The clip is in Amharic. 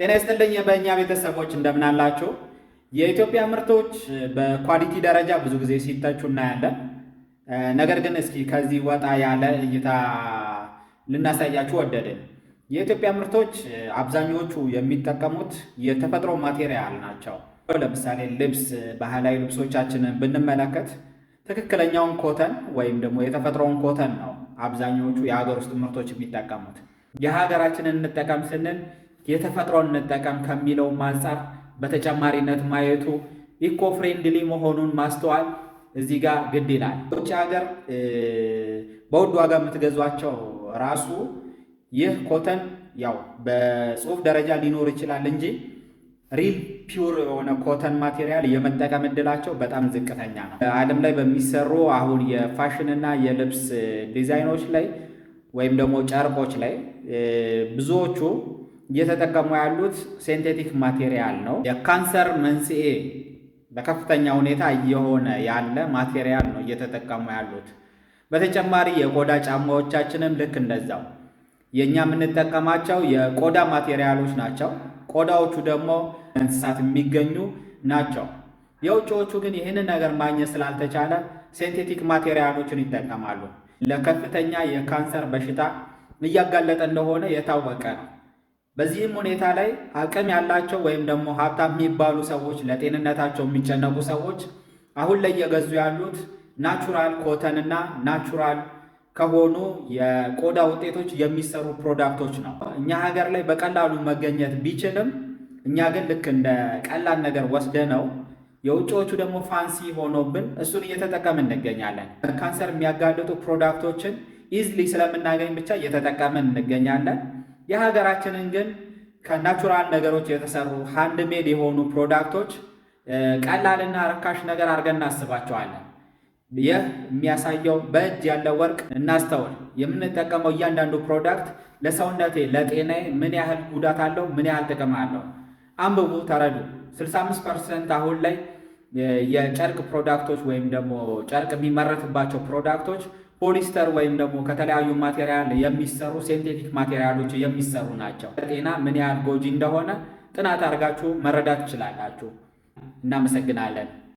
ጤና ይስጥልኝ በእኛ ቤተሰቦች፣ እንደምን አላችሁ? የኢትዮጵያ ምርቶች በ quality ደረጃ ብዙ ጊዜ ሲተቹ እናያለን። ነገር ግን እስኪ ከዚህ ወጣ ያለ እይታ ልናሳያችሁ ወደድን። የኢትዮጵያ ምርቶች አብዛኞቹ የሚጠቀሙት የተፈጥሮ material ናቸው። ለምሳሌ ልብስ፣ ባህላዊ ልብሶቻችንን ብንመለከት ትክክለኛውን cotton ወይም ደግሞ የተፈጥሮውን cotton ነው አብዛኞቹ የሀገር ውስጥ ምርቶች የሚጠቀሙት። የሀገራችንን እንጠቀም ስንል የተፈጥሮን እንጠቀም ከሚለው አንጻር በተጨማሪነት ማየቱ eco friendly መሆኑን ማስተዋል እዚህ ጋር ግድ ይላል። ውጭ ሀገር በውድ ዋጋ የምትገዟቸው ራሱ ይህ cotton ያው በጽሁፍ ደረጃ ሊኖር ይችላል እንጂ real pure የሆነ cotton material የመጠቀም እድላቸው በጣም ዝቅተኛ ነው። ዓለም ላይ በሚሰሩ አሁን የፋሽንና የልብስ ዲዛይኖች ላይ ወይም ደግሞ ጨርቆች ላይ ብዙዎቹ እየተጠቀሙ ያሉት synthetic material ነው። የካንሰር መንስኤ በከፍተኛ ሁኔታ እየሆነ ያለ material ነው እየተጠቀሙ ያሉት። በተጨማሪ የቆዳ ጫማዎቻችንም ልክ እንደዛው የእኛ የምንጠቀማቸው የቆዳ material ኦች ናቸው። ቆዳዎቹ ደግሞ እንስሳት የሚገኙ ናቸው። የውጭዎቹ ግን ይህንን ነገር ማግኘት ስላልተቻለ synthetic material ኦችን ይጠቀማሉ። ለከፍተኛ የካንሰር በሽታ እያጋለጠ እንደሆነ የታወቀ ነው። በዚህም ሁኔታ ላይ አቅም ያላቸው ወይም ደግሞ ሀብታም የሚባሉ ሰዎች፣ ለጤንነታቸው የሚጨነቁ ሰዎች አሁን ላይ እየገዙ ያሉት natural cotton እና natural ከሆኑ የቆዳ ውጤቶች የሚሰሩ product ኦች ነው። እኛ ሀገር ላይ በቀላሉ መገኘት ቢችልም እኛ ግን ልክ እንደ ቀላል ነገር ወስደነው የውጭዎቹ ደግሞ fancy ሆኖብን እሱን እየተጠቀምን እንገኛለን። ካንሰር የሚያጋልጡ product ኦችን easily ስለምናገኝ ብቻ እየተጠቀምን እንገኛለን። የሀገራችንን ግን ከ natural ነገሮች የተሰሩ handmade የሆኑ product ኦች ቀላልና ርካሽ ነገር አድርገን እናስባቸዋለን። ይህ የሚያሳየው በእጅ ያለ ወርቅ እናስተውል። የምንጠቀመው እያንዳንዱ product ለሰውነቴ ለጤናዬ ምን ያህል ጉዳት አለው፣ ምን ያህል ጥቅም አለው? አንብቡ፣ ተረዱ። 65% አሁን ላይ የጨርቅ product ኦች ወይም ደግሞ ጨርቅ የሚመረትባቸው product ኦች ፖሊስተር ወይም ደግሞ ከተለያዩ material የሚሰሩ synthetic material ኦች የሚሰሩ ናቸው። ጤና ምን ያህል ጎጂ እንደሆነ ጥናት አድርጋችሁ መረዳት ትችላላችሁ። እናመሰግናለን።